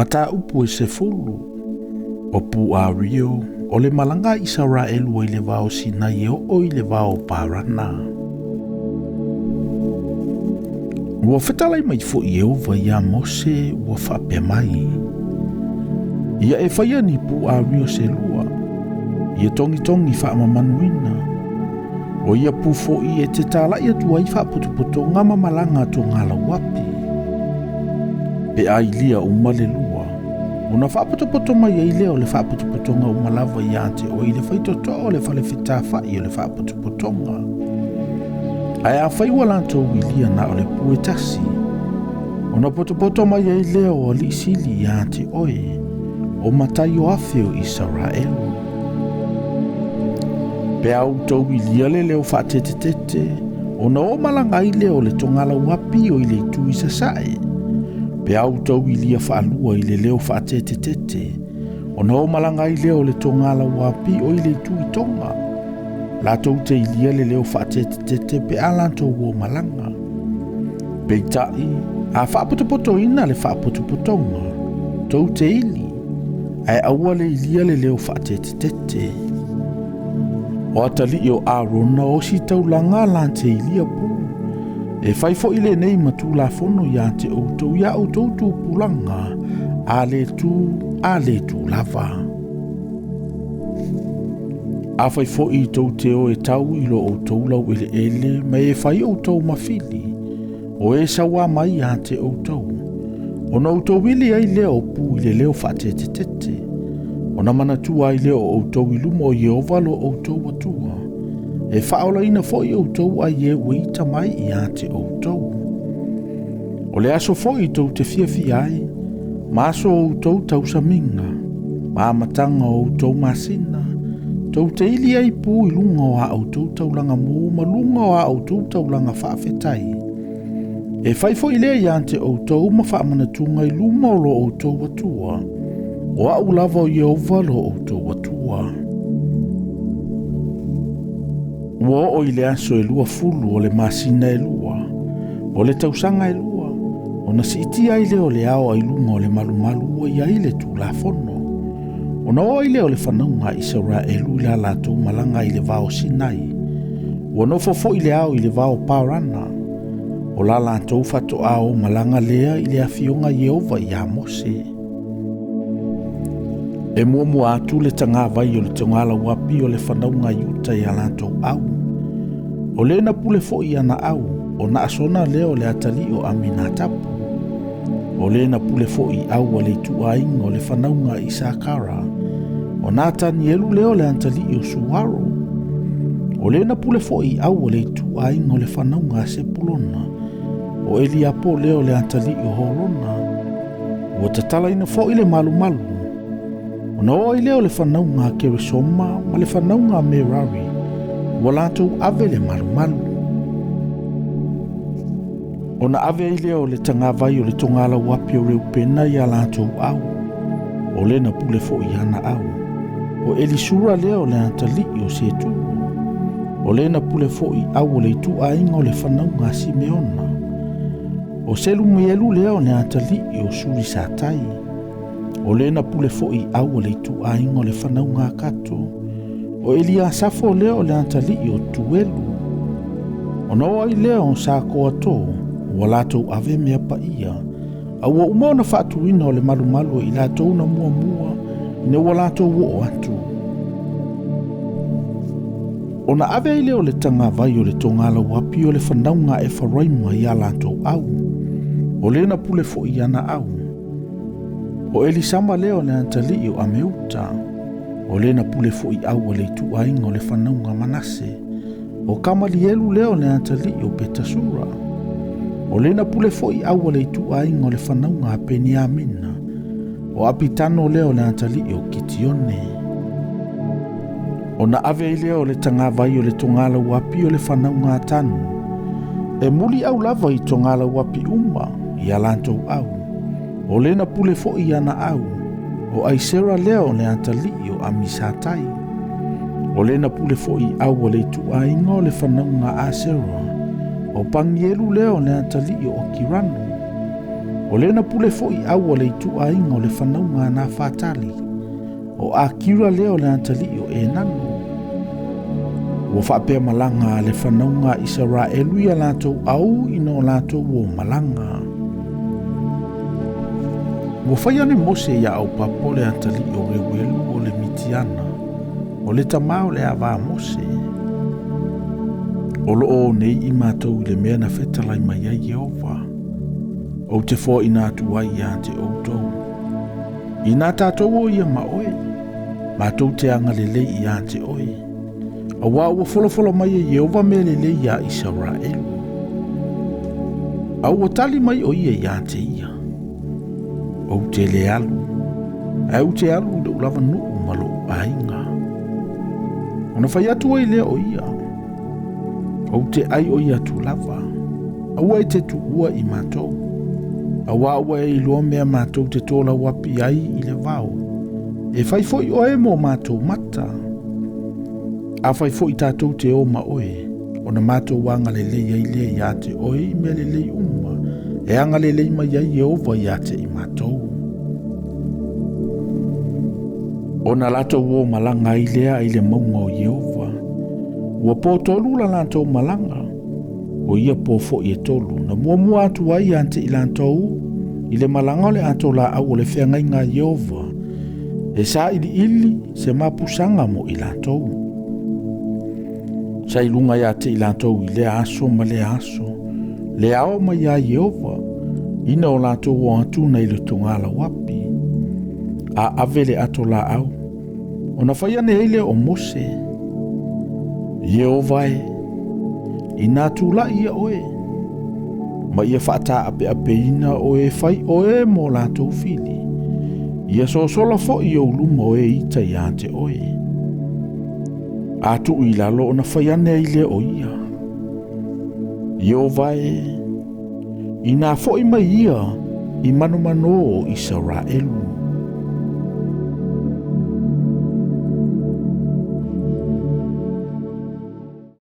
Mataupu e 10, o Puario, o le malaga a Isaraelu ai le vao Sinai e oo i le vao Parana. Ua fetalai mai foi Ieova iā Mose ua faapea mai, Ia e faia ni puario se lua, ia togitogi faamamanuina, o ia pu foi e te tala'i atu ai faapotopotoga ma malaga a togalauapi. Pe a ilia uma le lua, ona faapotopoto mai ai lea o le faapotopotoga uma lava iā te oe i le faitotoa o le fale fetafa'i o le faapotopotoga. Ae afai ua latou ilia na o le pu e tasi, ona potopoto mai ai lea o alii sili iā te oe, o matai o afe o Isaraelu. Pe a outou ilia le leo faatetetete, ona o malaga ai lea o le togalauapi o i le itu i sasae. Pe a outou ilia faalua i le leo faatetetete, ona o malaga ai lea o le togalauapi o i le itu i toga. Latou te ilia le leo faatetetete pe a latou o malaga. Peitai, a faapotopotoina le faapotopotoga, tou te ili, ae aua le ilia le leo faatetetete. O atalii o Arona o ositaulaga la te ilia pu, e fai foi lenei ma tulafono iā te outou iā outou tupulaga, a le tu, a le tu lava. Afai foi tou te o e tau i lo outou laueleele ma e fai outou ma fili, o e sauā mai iā te outou, ona outou ili ai lea o pu i le leo faatetetete, ona manatua ai lea o outou i luma o Ieova lo outou Atua, e faaolaina foi outou ai e ua ita mai iā te outou. O le aso foi tou te fiafia ai, ma aso o outou tausamiga, ma amataga o outou masina, tou te ili ai pu i luga o a outou taulaga mu ma luga o a outou taulaga faafetai. E fai foi lea iā te outou ma faamanatuga i luma o lo outou Atua, o au lava o Ieova lo outou Atua. Ua oo i le aso e 20 o le masina e 2, o le tausaga e 2, ona siitia ai lea o le ao ai luga o le malumalu ua i ai le Tulafono. Ona oo ai lea o le fanauga a Isaraelu i la latou malaga i le vao Sinai. Ua nofo foi le ao i le vao Parana. O la latou faatoa o malaga lea i le afioga Ieova iā Mose. E muamua atu le tagavai o le togalauapi o le fanauga Iuta ia latou au. O le na pule foi ana au, o Naasona lea o le atalii o Aminatapu. O le na pule foi au a le ituaiga o le fanauga Isakara, o Natanielu lea o le atalii o Suaro. O le na pule foi au a le ituaiga o le fanauga a Sepulona, o Eliapo lea o le atalii o Holona. Ua tatalaina foi le malumalu, ona oo ai lea o le fanauga a Keresoma ma le fanauga a Merari, ua latou ave le malumalu. Ona ave ai lea o le tagavai o le togalauapi o Reupena ia latou au, o le na pule foi ana au, o Elisura lea o le atalii o Seturu. O le na pule foi au o le ituaiga o le fanauga a Simeona, o Selumielu lea o le atalii o Surisatai. O le na pule foi au o le ituaiga o le fanauga a Kato, o Eliasafo lea o le atalii o Tuelu. Ona oo ai lea o Sakoato, ua latou ave mea paia, a ua uma ona faatuina o le malumalu e i latou na muamua, ina ua latou oo atu. Ona ave ai lea o le tagavai o le togalauapi o le fanauga a Efaraima ia latou au, o le na pule foi ana au, o Elisama lea o le atalii o Ameuta. O le na pule foi au a le ituaiga o le fanauga Manase, o Kamalielu lea o le atalii o Petasura. O le na pule foi au a le ituaiga o le fanauga a Peniamina, o Apitano lea o le atalii o Kitione. Ona ave ai lea o le tagavai o le togalauapi o le fanauga a Tanu, e muli au lava i togalauapi uma ia latou au, o le na pule foi ana au, o Aisera lea o le atalii o Amisatai. O le na pule foi au a le ituaiga o le fanauga a Asera, o Pangielu lea o le atalii o Okirano. O le na pule fo'i au a le ituaiga o le fanauga a Nafatali. O Akira lea o le atalii o Enano. Ua faapea malaga a le fanauga a Isaraelu ia latou au ina o latou o malaga. Ua fai ane Mose ia au papo le atalii o Reuelu o le Mitiana, o le tamā o le ava a Mose. O loo o nei i matou i le mea na fetalai mai ai Ieova. Ou te foaiina atu ai iā te outou. Inā tatou o ia ma oe, matou te agalelei iā te oe. Auā ua folafola mai e Ieova mea lelei iā Isaraelu. A ua tali mai o ia iā te ia. Ou te le alu, ae ou te alu i lou lava nuu ma lou aiga. Ona fai atu ai lea o ia. Ou te ai o ia atu lava. Aua e te tuua i matou. Auā ua e iloa mea matou te tolauapi ai i le vao. E fai fo'i oe mo matou mata. A fai fo'i tatou te o ma oe, ona matou agalelei ai lea iā te oe i mea lelei uma, e agalelei mai ai Ieova iā te i matou. Ona latou o malaga ai lea i le mauga o Ieova. Ua pō 3 la latou malaga, o ia pō fo'i e 3, na muamua atu ai iā te i latou, i le malaga o le ato laau o le feagaiga a Ieova, e sailiili se mapusaga mo i latou. Sa i luga iā te i latou i lea aso ma lea aso, le ao mai iā Ieova, ina o latou o atu nai le togālauapi. A ave le ato laau, ona fai ane ai lea o Mose, Ieova e, inā tula'i ia oe, ma ia faataapeapeina o e fai oe mo latou fili. Ia sosola fo'i ou luma o e ita iā te oe. A tuu i lalo ona fai ane ai lea o ia. Ieova e, inā fo'i mai ia i manomano o Isaraelu.